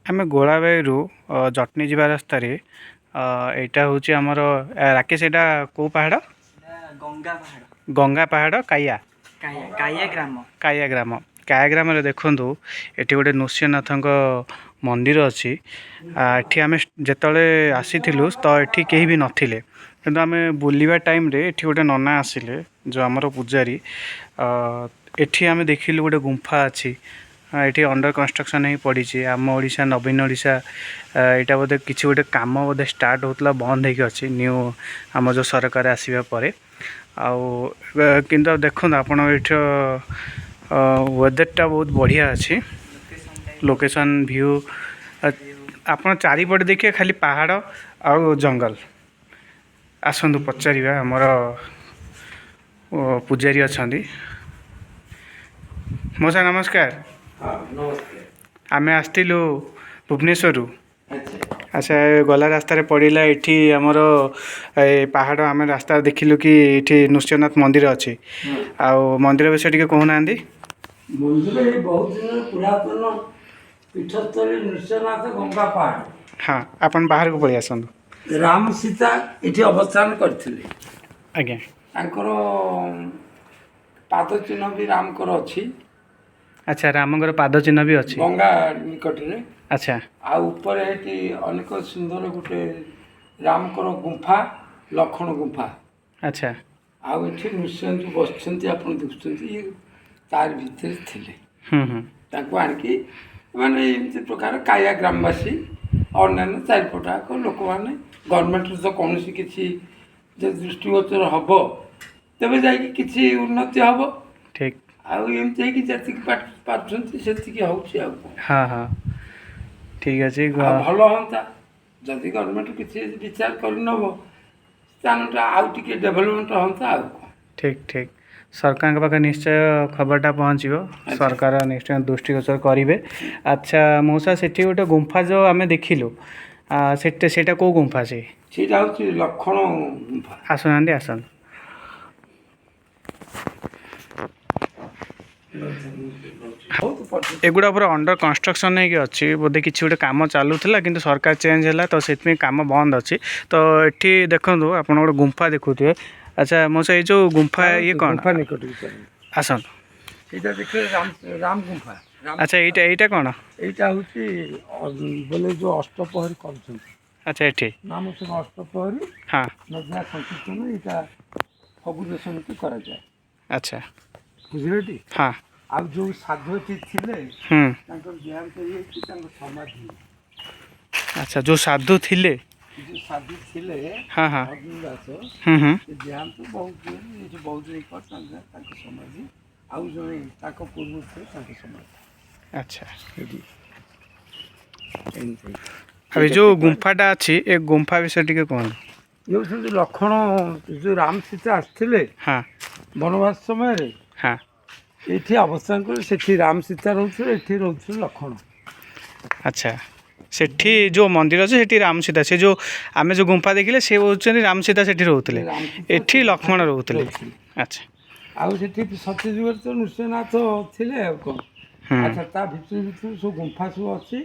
ଆମେ ଗୋଳାବାଇରୁ ଜଟଣୀ ଯିବା ରାସ୍ତାରେ ଏଇଟା ହେଉଛି ଆମର ରାକେଶ, ଏଇଟା କେଉଁ ପାହାଡ଼? ଗଙ୍ଗା ପାହାଡ଼। ଗଙ୍ଗା ପାହାଡ଼, କାଇଆ। କାୟା, କାୟା ଗ୍ରାମ। କାୟା ଗ୍ରାମ। କାୟା ଗ୍ରାମରେ ଦେଖନ୍ତୁ, ଏଠି ଗୋଟେ ନୃସିଂହନାଥଙ୍କ ମନ୍ଦିର ଅଛି। ଏଠି ଆମେ ଯେତେବେଳେ ଆସିଥିଲୁ ତ ଏଠି କେହି ବି ନଥିଲେ, କିନ୍ତୁ ଆମେ ବୁଲିବା ଟାଇମ୍ରେ ଏଠି ଗୋଟେ ନନା ଆସିଲେ, ଯେଉଁ ଆମର ପୂଜାରୀ। ଏଠି ଆମେ ଦେଖିଲୁ ଗୋଟେ ଗୁମ୍ଫା ଅଛି। ଏଠି ଅଣ୍ଡର କନଷ୍ଟ୍ରକ୍ସନ୍ ହେଇ ପଡ଼ିଛି। ଆମ ଓଡ଼ିଶା, ନବୀନ ଓଡ଼ିଶା, ଏଇଟା ବୋଧେ କିଛି ଗୋଟେ କାମ ବୋଧେ ଷ୍ଟାର୍ଟ ହେଉଥିଲା, ବନ୍ଦ ହେଇକି ଅଛି ନ୍ୟୁ ଆମ ଯେଉଁ ସରକାର ଆସିବା ପରେ। ଆଉ କିନ୍ତୁ ଦେଖନ୍ତୁ ଆପଣ, ଏଇଠି ୱେଦରଟା ବହୁତ ବଢ଼ିଆ ଅଛି। ଲୋକେସନ୍, ଭିଉ, ଆପଣ ଚାରିପଟେ ଦେଖିବେ ଖାଲି ପାହାଡ଼ ଆଉ ଜଙ୍ଗଲ। ଆସନ୍ତୁ ପଚାରିବା, ଆମର ପୂଜାରୀ ଅଛନ୍ତି। ମଉସା, ନମସ୍କାର। ହଁ, ନମସ୍କାର। ଆମେ ଆସିଥିଲୁ ଭୁବନେଶ୍ୱରରୁ। ଆଚ୍ଛା। ଆଚ୍ଛା, ଗଲା ରାସ୍ତାରେ ପଡ଼ିଲା ଏଠି ଆମର ଏ ପାହାଡ଼। ଆମେ ରାସ୍ତା ଦେଖିଲୁ କି ଏଠି ନୃସିଂହନାଥ ମନ୍ଦିର ଅଛି। ଆଉ ମନ୍ଦିର ବିଷୟରେ ଟିକେ କହୁନାହାନ୍ତି। ମନ୍ଦିର ଏଇ ବହୁତ ଦିନର ପୁରାତନ ପୀଠସ୍ଥଳୀ ନୃସିଂହନାଥ, ଗଙ୍ଗା ପାହାଡ଼। ହଁ, ଆପଣ ବାହାରକୁ ପଳେଇ ଆସନ୍ତୁ। ରାମ ସୀତା ଏଠି ଅବସ୍ଥାନ କରିଥିଲେ। ଆଜ୍ଞା। ତାଙ୍କର ପାଦ ଚିହ୍ନ ବି ରାମଙ୍କର ଅଛି। ଆଚ୍ଛା, ରାମଙ୍କର ପାଦ ଚିହ୍ନ ବି ଅଛି। ଗଙ୍ଗା ନିକଟରେ। ଆଚ୍ଛା। ଆଉ ଉପରେ ଏଠି ଅନେକ ସୁନ୍ଦର ଗୋଟେ ରାମଙ୍କର ଗୁମ୍ଫା, ଲକ୍ଷ୍ମଣ ଗୁମ୍ଫା। ଆଚ୍ଛା। ଆଉ ଏଠି ନୃସିଂହ ଯୋଉ ବସିଛନ୍ତି ଆପଣ ଦେଖୁଛନ୍ତି, ଇଏ ତାରି ଭିତରେ ଥିଲେ। ହୁଁ ହୁଁ ତାଙ୍କୁ ଆଣିକି ମାନେ ଏମିତି ପ୍ରକାର କାୟା ଗ୍ରାମବାସୀ, ଅନ୍ୟାନ୍ୟ ଚାରିପଟାକ ଲୋକମାନେ, ଗଭର୍ଣ୍ଣମେଣ୍ଟର ତ କୌଣସି କିଛି ଯଦି ଦୃଷ୍ଟିଗୋଚର ହବ, ତେବେ ଯାଇକି କିଛି ଉନ୍ନତି ହବ। ଠିକ୍। ଆଉ ଏମିତି ହେଇକି ଯେତିକି ପାରୁଛନ୍ତି ସେତିକି ହେଉଛି, ଆଉ କ'ଣ? ହଁ ହଁ ଠିକ୍ ଅଛି। ଆଉ ଭଲ ହୁଅନ୍ତା ଯଦି ଗଭର୍ଣ୍ଣମେଣ୍ଟ କିଛି ବିଚାର କରିନେବ, ସ୍ଥାନଟା ଆଉ ଟିକେ ଡେଭଲପମେଣ୍ଟ ହୁଅନ୍ତା, ଆଉ କ'ଣ? ଠିକ୍ ଠିକ୍, ସରକାରଙ୍କ ପାଖରେ ନିଶ୍ଚୟ ଖବରଟା ପହଞ୍ଚିବ। ସରକାର ନିଶ୍ଚୟ ଦୃଷ୍ଟିଗୋଚର କରିବେ। ଆଚ୍ଛା ମଉସା, ସେଠି ଗୋଟେ ଗୁମ୍ଫା ଯେଉଁ ଆମେ ଦେଖିଲୁ, ସେଟା ସେଇଟା କେଉଁ ଗୁମ୍ଫା ସେ? ସେଇଟା ହେଉଛି ଲକ୍ଷ୍ମଣ ଗୁମ୍ଫା। ଆସୁନାହାନ୍ତି, ଆସନ୍ତୁ। ବହୁତ ପର୍ଯ୍ୟଟକ। ଏଗୁଡ଼ା ପୁରା ଅଣ୍ଡର କନଷ୍ଟ୍ରକ୍ସନ୍ ହେଇକି ଅଛି। ବୋଧେ କିଛି ଗୋଟେ କାମ ଚାଲୁଥିଲା, କିନ୍ତୁ ସରକାର ଚେଞ୍ଜ ହେଲା ତ ସେଥିପାଇଁ କାମ ବନ୍ଦ ଅଛି। ତ ଏଠି ଦେଖନ୍ତୁ, ଆପଣ ଗୋଟେ ଗୁମ୍ଫା ଦେଖୁଥିବେ। ଆଚ୍ଛା ମଉସା, ଏଇ ଯେଉଁ ଗୁମ୍ଫା ଇଏ କ'ଣ? ଗୁମ୍ଫା ନିକଟକୁ ଚାଲନ୍ତୁ। ଆସନ୍ତୁ। ସେଇଟା ଦେଖିଲେ ରାମ ରାମ ଗୁମ୍ଫା, ରାମ। ଆଚ୍ଛା, ଏଇଟା କ'ଣ? ଏଇଟା ହେଉଛି ବୋଲେ ଯୋଉ ଅଷ୍ଟପ୍ରହରୀ କରୁଛନ୍ତି। ଆଚ୍ଛା, ଏଠି। ନାମ ସବୁ ଅଷ୍ଟପ୍ରହରୀ ନଦିଆ ସଂକୀର୍ତ୍ତନ, ଏଇଟା ଫଗୁ ଦଶମୀକି କରାଯାଏ। ଆଚ୍ଛା। ବୁଝିଲେ ଟି? ହଁ। ଆଉ ଯୋଉ ସାଧୁ ଏଠି ଥିଲେ, ତାଙ୍କର ଦେହାନ୍ତ ହେଇଯାଇଛି, ତାଙ୍କ ସମାଧି। ଆଚ୍ଛା, ଯେଉଁ ସାଧୁ ଥିଲେ? ଯୋଉ ସାଧୁ ଥିଲେ, ହଁ ହଁ ଅର୍ଜୁନ ଦାସ, ହୁଁ ହୁଁ ସେ ଦେହାନ୍ତ ବହୁତ ଦିନ, ଏଠି ବହୁତ ଦିନ ପରେ ତାଙ୍କ ସମାଧି, ଆଉ ଜଣେ ତାଙ୍କ ପୂର୍ବରୁ ଥିଲେ, ତାଙ୍କ ସମାଧି ଆଚ୍ଛା। ଏଠି ଏମିତି। ଆଉ ଏ ଯେଉଁ ଗୁମ୍ଫାଟା ଅଛି, ଏ ଗୁମ୍ଫା ବିଷୟରେ ଟିକେ କୁହନ୍ତୁ। ଇଏ ହେଉଛନ୍ତି ଲକ୍ଷ୍ମଣ, ଯୋଉ ରାମ ସୀତା ଆସିଥିଲେ ବନବାସ ସମୟରେ, ଏଇଠି ଅବସ୍ଥାନ କରି ସେଠି ରାମ ସୀତା ରହୁଥିଲେ, ଏଠି ରହୁଥିଲେ ଲକ୍ଷ୍ମଣ। ଆଚ୍ଛା, ସେଠି ଯେଉଁ ମନ୍ଦିର ଅଛି ସେଠି ରାମ ସୀତା, ସେ ଯେଉଁ ଆମେ ଯେଉଁ ଗୁମ୍ଫା ଦେଖିଲେ, ସେ ହେଉଛନ୍ତି ରାମ ସୀତା ସେଠି ରହୁଥିଲେ। ରାମ ସୀତା ଏଠି ଲକ୍ଷ୍ମଣ ରହୁଥିଲେ। ରହୁଥିଲେ। ଆଚ୍ଛା। ଆଉ ସେଠି ସତ୍ୟ ଯୁଗରେ ତ ନୃସିଂହନାଥ ଥିଲେ, ଆଉ କ'ଣ? ଆଚ୍ଛା, ତା ଭିତରୁ ଭିତରୁ ସବୁ ଗୁମ୍ଫା ସବୁ ଅଛି।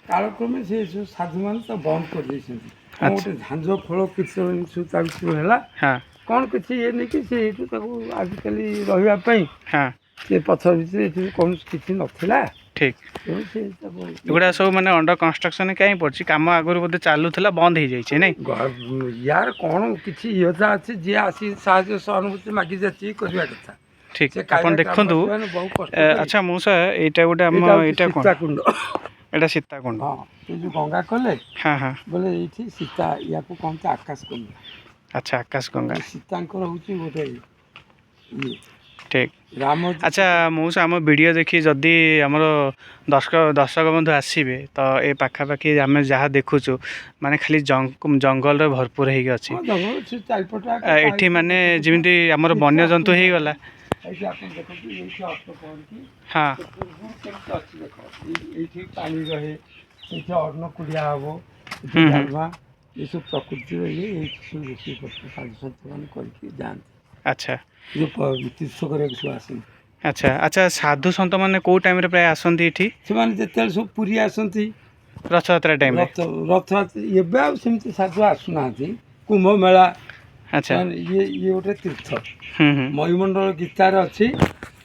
କାଳକ୍ରମେ ସେ ସବୁ ସାଧୁମାନେ ତା ବନ୍ଦ କରିଦେଇଛନ୍ତି। କ'ଣ ଗୋଟେ ଝାଞ୍ଜ ଖୋଳ କିଛି ଏମିତି ସବୁ ତା ଭିତରୁ ହେଲା, କ'ଣ କିଛି ଇଏ ନେଇକି ସେ ଏଇଠୁ ତାକୁ ଆଜିକାଲି ରହିବା ପାଇଁ ସେ ପଥର ଭିତରେ ଏଠି କୌଣସି କିଛି ନଥିଲା। ଠିକ୍। ତେଣୁ ସେ ତାକୁ ଏଗୁଡ଼ା ସବୁ ମାନେ ଅଣ୍ଡର କନଷ୍ଟ୍ରକ୍ସନ୍ କାହିଁ ପଡ଼ିଛି? କାମ ଆଗରୁ ବୋଧେ ଚାଲୁଥିଲା, ବନ୍ଦ ହେଇଯାଇଛି, ନାଇଁ? ୟାର କ'ଣ କିଛି ଇଏତା ଅଛି, ଯିଏ ଆସି ସାହାଯ୍ୟ ସହାନୁଭୂତି ମାଗି ଯାଚି କରିବା କଥା। ଠିକ୍। ସେ ଆପଣ କାଳିଆ ଦେଖନ୍ତୁ। ଗ୍ରାମବାସୀମାନେ ବହୁ କଷ୍ଟ କରି ଆଚ୍ଛା ମଉସା, ଏଇଟା ଗୋଟେ ଆମ ଏଇଟା ହେଉଛି ଏଇଟା କ'ଣ? ସୀତାକୁଣ୍ଡ। ଏଇଟା ସୀତାକୁଣ୍ଡ? ହଁ, ସେ ଯୋଉ ଗଙ୍ଗା କଲେ ହଁ ହଁ ବୋଲେ ଏଇଠି ସୀତା, ୟାକୁ କହନ୍ତି ଆକାଶ ଗଙ୍ଗା। ଆଚ୍ଛା, ଆକାଶ ଗଙ୍ଗା। ସୀତାଙ୍କର ହେଉଛି ଗୋଟେ ଇଏ। ଠିକ୍। ରାମ। ଆଚ୍ଛା ମଉସା, ଆମ ଭିଡ଼ିଓ ଦେଖି ଯଦି ଆମର ଦର୍ଶକ ବନ୍ଧୁ ଆସିବେ, ତ ଏ ପାଖାପାଖି ଆମେ ଯାହା ଦେଖୁଛୁ, ମାନେ ଖାଲି ଜଙ୍ଗଲରେ ଭରପୁର ହେଇକି ଅଛି। ହଁ, ଜଙ୍ଗଲ ସେ ଚାରିପଟ। ଏଠି ମାନେ ଯେମିତି ଆମର ବନ୍ୟଜନ୍ତୁ ହେଇଗଲା। ଏଇଠି ଆପଣ ଦେଖନ୍ତୁ, ଏଇଠି ଅଷ୍ଟପ୍ରହରୀକି ସେ ପୂର୍ବରୁ କେମିତି ଅଛି ଦେଖ। ଏଇଠି ପାଣି ରହେ, ଏଇଠି ଅନ୍ନ କୁଡ଼ିଆ ହବ, ଏଠି ହୁଁ ହୁଁ। ଡାଲମା, ଏସବୁ ପ୍ରକୃତିର ଇଏ। ଏଇଠି ସବୁ ରୋଷେଇ ପତ୍ର ସାଧୁ ମାନେ କରିକି ଯାଆନ୍ତି, ଯୋଉ ତୀର୍ଥ କରିବାକୁ ସବୁ ଆସନ୍ତି। ଆଚ୍ଛା ଆଚ୍ଛା, ସାଧୁ ସନ୍ଥ ମାନେ କେଉଁ ଟାଇମ୍ରେ ପ୍ରାୟ ଆସନ୍ତି ଏଠି? ସେମାନେ ଯେତେବେଳେ ସବୁ ପୁରୀ ଆସନ୍ତି, ରଥଯାତ୍ରା ଟାଇମ୍ରେ? ରଥଯାତ୍ରା ଏବେ ଆଉ ସେମିତି ସାଧୁ ଆସୁନାହାନ୍ତି। କୁମ୍ଭ ମେଳା। ମାନେ ଇଏ ଗୋଟେ ତୀର୍ଥ। ହୁଁ ହୁଁ ମୟୂମଣ୍ଡଳ ଗୀତାରେ ଅଛି,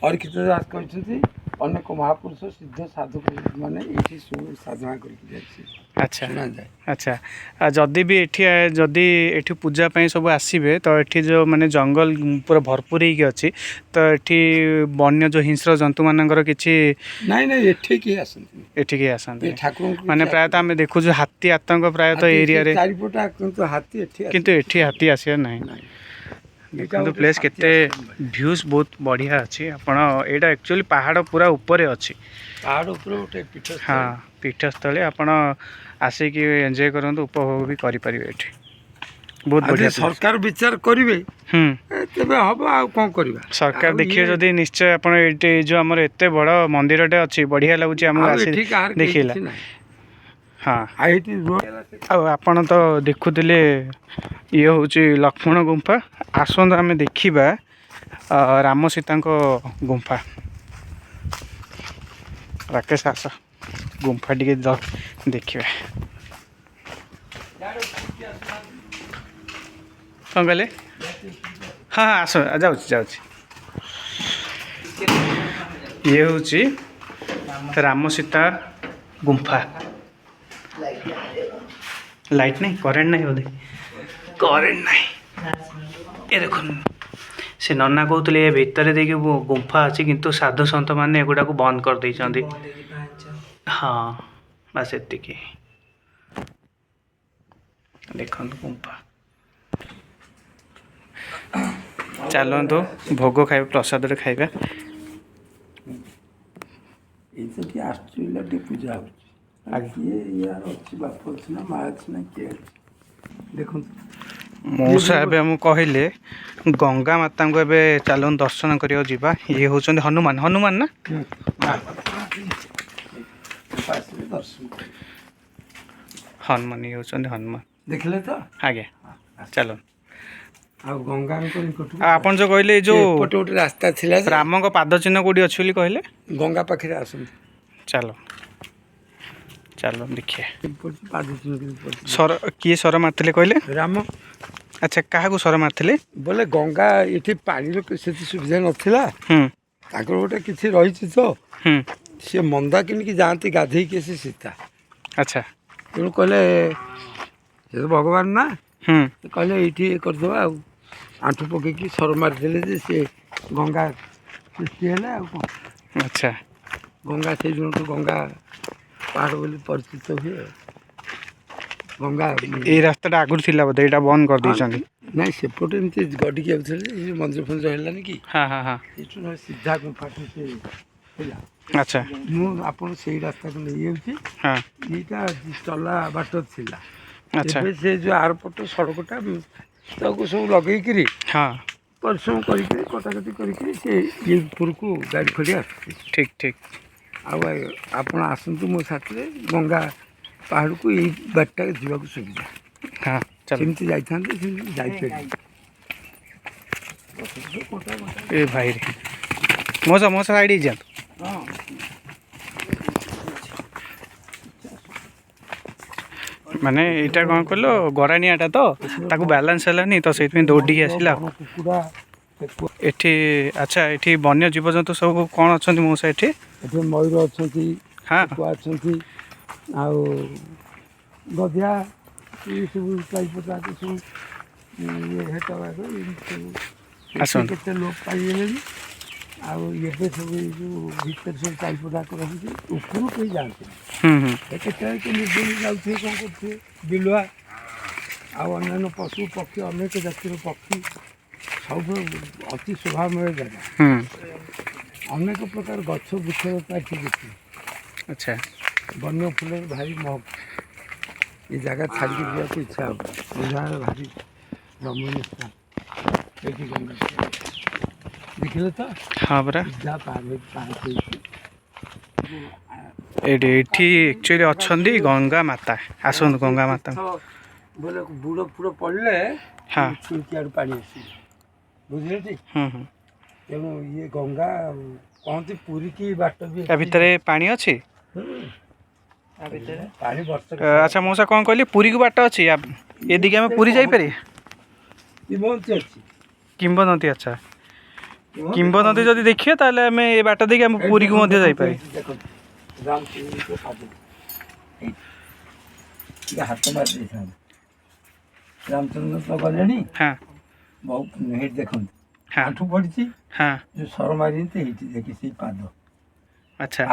ଅରିକ୍ଷିତ ଦାସ କହିଛନ୍ତି, ଅନେକ ମହାପୁରୁଷ ସିଦ୍ଧ ସାଧକ ମାନେ ଏଇଠି ସବୁ ସାଧନା କରିକି ଯାଇଛି ଶୁଣାଯାଏ। ଆଚ୍ଛା, ଆଉ ଯଦି ବି ଏଠି, ଯଦି ଏଠି ପୂଜା ପାଇଁ ସବୁ ଆସିବେ, ତ ଏଠି ଯେଉଁ ମାନେ ଜଙ୍ଗଲ ପୁରା ଭରପୁର ହେଇକି ଅଛି, ତ ଏଠି ବନ୍ୟ ଯେଉଁ ହିଂସ୍ର ଜନ୍ତୁମାନଙ୍କର କିଛି ନାଇଁ ନାଇଁ, ଏଠି କେହି ଆସନ୍ତିନି। ଏଠିକି ଆସନ୍ତି? ଏ ଠାକୁରଙ୍କୁ ମାନେ ପ୍ରାୟତଃ ଆମେ ଦେଖୁଛୁ ହାତୀ ଆତଙ୍କ ପ୍ରାୟତଃ ହାତୀ ସେ ଏରିଆରେ। ଚାରିପଟ, କିନ୍ତୁ ହାତୀ ଏଠି କିନ୍ତୁ ଏଠି ହାତୀ ଆସିବାର ନାହିଁ। ନାହିଁ। ଏଇଟା ଦେଖନ୍ତୁ ଗୋଟେ ପ୍ଲେସ୍ ଶାନ୍ତି କେତେ ଆଶ୍ରମ ଭାଇ। ଭ୍ୟୁଜ୍ ବହୁତ ବଢ଼ିଆ ଅଛି। ଆପଣ ଏଇଟା ଆକ୍ଚୁଆଲି ପାହାଡ଼ ପୁରା ଉପରେ ଅଛି। ପାହାଡ଼ ଉପରେ ଗୋଟେ ପୀଠ। ହଁ, ପୀଠସ୍ଥଳୀ। ଆପଣ ଆସିକି ଏନ୍ଜୟ କରନ୍ତୁ, ଉପଭୋଗ ବି କରିପାରିବେ ଏଠି। ବହୁତ ଯଦି ବଢ଼ିଆ place। ସରକାର ବିଚାର କରିବେ ତେବେ ହବ, ଆଉ କ'ଣ କରିବା? ସରକାର ଆଉ ଦେଖିବେ ଇଏ ଯଦି, ନିଶ୍ଚୟ। ଆପଣ ଏଇଠି ଏଇ ଯେଉଁ ଆମର ଏତେ ବଡ଼ ମନ୍ଦିରଟେ ଅଛି, ବଢ଼ିଆ ଲାଗୁଛି ଆମକୁ ଆଉ ଆସି ଏଠି କାହାର କେହି ଦେଖିଲା। କିଛି ନାହିଁ। ଆଉ ଏଇଠି ରୋଡ଼ ଆଉ ଆପଣ ତ ଦେଖୁଥିଲେ, ଇଏ ହେଉଛି ଲକ୍ଷ୍ମଣ ଗୁମ୍ଫା। ଆସନ୍ତୁ ଆମେ ଦେଖିବା ରାମ ସୀତାଙ୍କ ଗୁମ୍ଫା। ରାକେଶ, ଆସ, ଗୁମ୍ଫା ଟିକେ ଦେଖିବା। କ'ଣ କହିଲେ? ହଁ ହଁ, ଆସ, ଯାଉଛି ଯାଉଛି। ଇଏ ହେଉଛି ରାମ ସୀତା ଗୁମ୍ଫା। ଲାଇଟ୍ ନାହିଁ, କରେଣ୍ଟ ନାହିଁ ବୋଧେ, କରେଣ୍ଟ ନାହିଁ। ଏ ଦେଖନ୍ତୁ, ସେ ନନା କହୁଥିଲେ ଏ ଭିତରେ ଦେଇକି ଗୁମ୍ଫା ଅଛି, କିନ୍ତୁ ସାଧୁ ସନ୍ଥ ମାନେ ଏଗୁଡ଼ାକୁ ବନ୍ଦ କରିଦେଇଛନ୍ତି। ବନ୍ଦ ହେଇଛି ପାହାଚ। ହଁ, ବାସ୍ ଏତିକି। ଦେଖନ୍ତୁ ଗୁମ୍ଫା। ଚାଲନ୍ତୁ ଭୋଗ ଖାଇବା, ପ୍ରସାଦରେ ଖାଇବା। ଏଇ ତ ଟିକେ ଆସୁଛି ପିଲା, ଟିକେ ପୂଜା ହେଉଛି। କିଏ ୟାର ଅଛି, ବାପ ଅଛି ନା ମା ଅଛି ନା କିଏ ଅଛି, ଦେଖନ୍ତୁ। ମଉସା ଏବେ ଆମକୁ କହିଲେ ଗଙ୍ଗା ମାତାଙ୍କୁ ଏବେ ଚାଲନ୍ତୁ ଦର୍ଶନ କରିବାକୁ ଯିବା। ଇଏ ହେଉଛନ୍ତି ହନୁମାନ। ହନୁମାନ ନା? ଆସିଲେ ଦର୍ଶନ କରିବେ। ହନୁମାନ, ଇଏ ହେଉଛନ୍ତି ହନୁମାନ। ଦେଖିଲେ ତ? ଆଜ୍ଞା, ଚାଲନ୍ତୁ। ଆଉ ଗଙ୍ଗାଙ୍କ ନିକଟକୁ ଆଉ ଆପଣ ଯେଉଁ କହିଲେ ଏଇ ଯେଉଁ ଏପଟେ ଗୋଟେ ରାସ୍ତା ଥିଲା ଯେ ରାମଙ୍କ ପାଦ ଚିହ୍ନ କୋଉଠି ଅଛି ବୋଲି କହିଲେ? ଗଙ୍ଗା ପାଖରେ ଆସନ୍ତୁ। ଚାଲ ଚାଲ, ଦେଖିବା। ପଡ଼ିଛି ପାଦ ଚିହ୍ନ କେମିତି ପଡ଼ିଛି। ସର, କିଏ ସର ମାରିଥିଲେ କହିଲେ? ରାମ। ଆଚ୍ଛା, କାହାକୁ ସର ମାରିଥିଲେ? ବୋଲେ ଗଙ୍ଗା ଏଠି ପାଣିର ସେତେ ସୁବିଧା ନଥିଲା। ତାଙ୍କର ଗୋଟେ କିଛି ରହିଛି ତ। ସିଏ ମନ୍ଦାକିନୀକି ଯାଆନ୍ତି ଗାଧେଇକି ଆସି ସୀତା। ତେଣୁ କହିଲେ, ସେ ତ ଭଗବାନ ନା, ସେ କହିଲେ ଏଇଠି ଇଏ କରିଦେବା, ଆଉ ଆଣ୍ଠୁ ପକେଇକି ସର ମାରିଦେଲେ ଯେ ସେ ଗଙ୍ଗା ସୃଷ୍ଟି ହେଲା, ଆଉ କ'ଣ। ଗଙ୍ଗା ସେଇ ଦିନଠୁ ଗଙ୍ଗା ପାହାଡ଼ ବୋଲି ପରିଚିତ ହୁଏ ଆଉ। ଗଙ୍ଗା ଏଇ ରାସ୍ତାଟା ଆଗରୁ ଥିଲା ବୋଧେ, ଏଇଟା ବନ୍ଦ କରିଦେଇଛନ୍ତି। ନାଇଁ, ସେପଟେ ଏମିତି ଗଡ଼ିକି ଯାଉଥିଲେ, ଏ ମନ୍ଦିର ଫନ୍ଦିର ହେଲାନି କି। ହଁ ହଁ ହଁ ଏଠୁ ନହେଲେ ସିଧା ଗୁମ୍ଫାଠୁ ସେ ହେଲା। ମୁଁ ଆପଣ ସେଇ ରାସ୍ତାକୁ ନେଇଯାଉଛି। ଏଇଟା ଚଲା ବାଟ ଥିଲା। ଏବେ ସେ ଯେଉଁ ଆରପଟ ସଡ଼କଟା ତାକୁ ସବୁ ଲଗେଇକିରି ପରିଶ୍ରମ କରିକିରି କଟାକଟି କରିକିରି ସେ ଇଏ ଉପରକୁ ଗାଡ଼ି ଫାଡ଼ି ଆସୁଛି। ଠିକ୍ ଠିକ୍ ଆଉ ଆପଣ ଆସନ୍ତୁ ମୋ ସାଥିରେ ଗଙ୍ଗା ପାହାଡ଼କୁ, ଏଇ ବାଟଟା ଯିବାକୁ ସୁବିଧା। ହଁ, ଚାଲ। ସେମିତି ଯାଇଥାନ୍ତେ, ସେମିତି ଯାଇପାରିବେ। ଏ ଭାଇରେ, ମୋ ସହ ସାଇଡ଼ ହେଇଯାଆନ୍ତୁ। ହଁ। ମାନେ ଏଇଟା କ'ଣ କହିଲ, ଗରାଣିଆଟା ତ, ତାକୁ ବାଲାନ୍ସ ହେଲାନି ତ, ସେଇଥିପାଇଁ ଦୌଡ଼ିକି ଆସିଲା। ବଣ କୁକୁଡ଼ା, ଠେକୁଆ। ଏଠି, ଆଚ୍ଛା, ଏଠି ବନ୍ୟ ଜୀବଜନ୍ତୁ ସବୁ କ'ଣ ଅଛନ୍ତି ମଉସା ଏଠି? ଏଠି ମୟୂର ଅଛନ୍ତି, ଠେକୁଆ ଅଛନ୍ତି, ଆଉ ଗଧିଆ, ଏସବୁ ଚାରିପଟ ସବୁ ଇଏ ହେଟା ଏମିତି ସବୁ କେତେ ଆସନ୍ତୁ। କେତେ ଲୋପ ପାଇଗଲେଣି। ଆଉ ଏବେ ସବୁ ଏଇ ଯେଉଁ ଭିତରେ ସବୁ ଚାରିପଟ ଯାକ ରହୁଛି, ଉପରୁ କେହି ଯାଆନ୍ତିନି। ହୁଁ ହୁଁ ଏ କେତେବେଳେ କେମିତି ବୁଲି ଯାଉଥିବେ, କ'ଣ କରୁଥିବେ, ବିଲୁଆ ଆଉ ଅନ୍ୟାନ୍ୟ ପଶୁ ପକ୍ଷୀ, ଅନେକ ଜାତିର ପକ୍ଷୀ ସବୁ। ଅତି ଶୋଭାମୟ ଜାଗା। ଅନେକ ପ୍ରକାର ଗଛ ବୃକ୍ଷଲତା ଏଠି ଦେଖିବେ। ବନ୍ୟ ଫୁଲରେ ଭାରି ମହକ। ଏ ଜାଗା ଛାଡ଼ିକି ଯିବାକୁ ଇଚ୍ଛା ହେବ। ଏ ଜାଗାରେ ଭାରି ରମଣୀୟ ସ୍ଥାନ। ଏଇଠି ଗଙ୍ଗା ଦେଖିଲେ ତ? ହଁ ପରା। ସିଧା ପାହାଡ଼ ପାହାଚ ହେଇଛି। ଏଇଠି ଆକ୍ଚୁଆଲି ଅଛନ୍ତି ଗଙ୍ଗା ମାତା। ଆସନ୍ତୁ ଗଙ୍ଗା ମାତା। ବୋଲେ ବୁଡ଼ ଫୁଡ଼ ପଡ଼ିଲେ ଛୁଙ୍କି ଆଡ଼ୁ ପାଣି ଆସିବ, ବୁଝିଲେ ଟି? ହୁଁ ହୁଁ ତେଣୁ ଇଏ ଗଙ୍ଗା ଆଉ କହନ୍ତି ପୁରୀ କି ବାଟ ବି ତା ଭିତରେ ପାଣି ଅଛି? ହୁଁ। ତା ଭିତରେ ପାଣି ବର୍ଷା। ଆଚ୍ଛା ମଉସା, କ'ଣ କହିଲେ, ପୁରୀକୁ ବାଟ ଅଛି? ଏଦିକି ଆମେ ପୁରୀ ଯାଇପାରିବା? କିମ୍ବଦନ୍ତୀ ଅଛି। କିମ୍ବଦନ୍ତୀ, ଆଚ୍ଛା। କିମ୍ବଦନ୍ତୀ ଯଦି ଦେଖିବା, ତାହେଲେ ଆମେ ଏ ବାଟ ଦେଇକି ଆମେ ପୁରୀକୁ ମଧ୍ୟ ଯାଇପାରିବା। ଦେଖନ୍ତୁ, ରାମଚନ୍ଦ୍ରଙ୍କ ପାଦ ଏଇଠି। ଟିକେ ହାତ ମାରି ଦେଇଥାନ୍ତେ। ରାମଚନ୍ଦ୍ର ତ ଗଲେଣି। ବହୁତ ହେଇଠି ଦେଖନ୍ତୁ। ଆଣ୍ଠୁ ପଡ଼ିଛି। ଯୋଉ ସର ମାରିଛନ୍ତି ହେଇଠି ଦେଖି ସେଇ ପାଦ।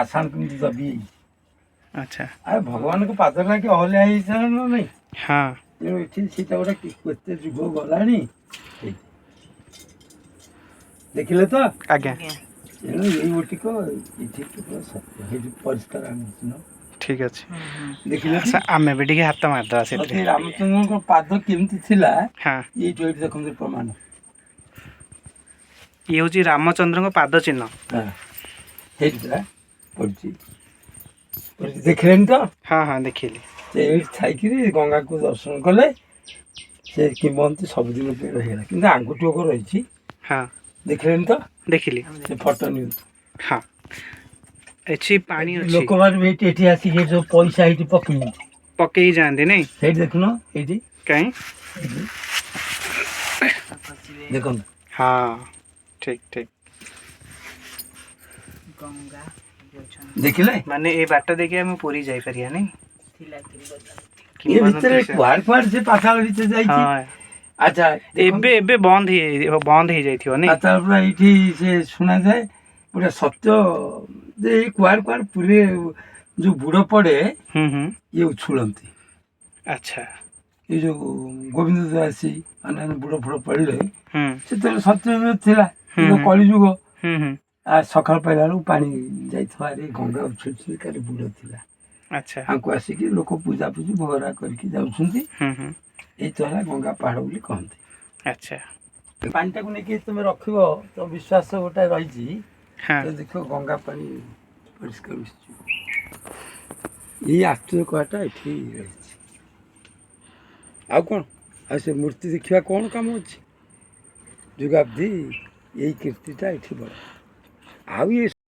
ଆଷାଣ କେମିତି ଦବି ଯାଇଛି। ଆରେ, ଭଗବାନଙ୍କ ପାଦ ଲାଗି ଅହଲ୍ୟା ହେଇଥିଲା ନା ନାଇଁ? ହଁ। ତେଣୁ ଏଠି ସେଇଟା ଗୋଟେ କେତେ ଯୁଗ ଗଲାଣି, ହେଇଛି। ଦେଖିଲେ ତ? ଆଜ୍ଞା। ତେଣୁ ଏଇ ଗୋଟିକ ଏଠି କେବଳ ସତ୍ୟ, ହେଇଠି ପରିଷ୍କାର ଆମେ ଠିକ୍ ଅଛି। ଦେଖିଲେ। ଆଚ୍ଛା, ଆମେ ବି ଟିକେ ହାତ ମାରିଦେବା ସେଥିରେ। ରାମଚନ୍ଦ୍ରଙ୍କ ପାଦ କେମିତି ଥିଲା, ଏଇଠି ଏଇଠି ଦେଖନ୍ତୁ ପ୍ରମାଣ। ଇଏ ହେଉଛି ରାମଚନ୍ଦ୍ରଙ୍କ ପାଦ ଚିହ୍ନ। ହଁ, ହେଇଠି ପୁରା ପଡ଼ିଛି ପଡ଼ିଛି, ଦେଖିଲେଣି ତ? ହଁ ହଁ ଦେଖିଲି। ସେ ଏଇଠି ଥାଇକିରି ଗଙ୍ଗାକୁ ଦର୍ଶନ କଲେ, ସେ କିମ୍ବଦନ୍ତୀ ସବୁଦିନ ପାଇଁ ରହିଗଲା। କିନ୍ତୁ ଆଙ୍ଗୁଠି ରହିଛି। ଦେଖିଲେଣି ତ? ଦେଖିଲି। ସେ ଫଟୋ ନିଅନ୍ତୁ। ହଁ, ଏଠି ପାଣି ଅଛି। ଲୋକମାନେ ବି ଏଇଠି ଏଠି ଆସିକି ଏଠି ସବୁ ପଇସା ଏଇଠି ପକେଇନ୍ତି। ପକେଇ ଯାଆନ୍ତି ନାଇଁ? ସେଇଠି ଦେଖୁନ, ଏଇଠି। କାଇଁ? ଏଇଠି। ଖସିବେ। ଦେଖନ୍ତୁ। ହଁ, ଠିକ୍ ଠିକ୍। ଗଙ୍ଗା ଏଠି ଅଛନ୍ତି। ଦେଖିଲେ? ମାନେ ଏ ବାଟ ଦେଇକି ଆମେ ପୁରୀ ଯାଇପାରିବା ନାଇଁ? ଥିଲା କିମ୍ବଦନ୍ତୀ। ଏ ଭିତରେ କିମ୍ବଦନ୍ତୀ କୁଆଡେ କୁଆଡେ ସେ ପାତାଳ ଭିତରେ ଯାଇଛି। ଆଚ୍ଛା। ଏବେ ଏବେ ବନ୍ଦ ହେଇଯାଇଥିବ ନାଇଁ? ପାତାଳ ପୁରା ଏଇଠି ସେ ଶୁଣାଯାଏ ଗୋଟେ ସତ୍ୟ ଯେ ଏଇ କୁଆଡେ କୁଆଡେ ପୁରୀରେ ଯୋଉ ବୁଡ଼ ପଡେ, ହୁଁ ହୁଁ ଇଏ ଉଛୁଳନ୍ତି। ଏଇ ଯୋଉ ଗୋବିନ୍ଦ ଦାସୀ, ଅନ୍ୟାନ୍ୟ ବୁଡ଼ ଫୁଡ଼ ପଡ଼ିଲେ, ସେତେବେଳେ ସତ୍ୟଯୁଗ ଥିଲା, ଯୋଉ କଳିଯୁଗ। ହୁଁ ହୁଁ ଆ ସକାଳ ପାଇଲା ବେଳକୁ ପାଣି ଯାଇଥିବ। ଆରେ, ଗଙ୍ଗା ଉଛୁଳୁଛି, କାଲି ବୁଡ଼ ଥିଲା। ଆଙ୍କୁ ଆସିକି ଲୋକ ପୂଜା ପୂଜି ଭୋଗରାଗ କରିକି ଯାଉଛନ୍ତି। ହୁଁ ହୁଁ ଏଇ ତ ହେଲା ଗଙ୍ଗା ପାହାଡ଼ ବୋଲି କହନ୍ତି। ପାଣିଟାକୁ ନେଇକି ତୁମେ ରଖିବ ତ ବିଶ୍ୱାସ ଗୋଟେ ରହିଛି। ତ ଦେଖିବ, ଗଙ୍ଗା ପାଣି ପରିଷ୍କାର ମିଶିଯିବ। ଏଇ ଆଶ୍ଚର୍ଯ୍ୟ କଥାଟା ଏଠି ରହିଛି। ଆଉ କ'ଣ? ଆଉ ସେ ମୂର୍ତ୍ତି ଦେଖିବା କ'ଣ କାମ ଅଛି? ଯୁଗାବ୍ଦି ଏଇ କୀର୍ତ୍ତିଟା ଏଠି ବଡ଼। ଆଉ ଇଏ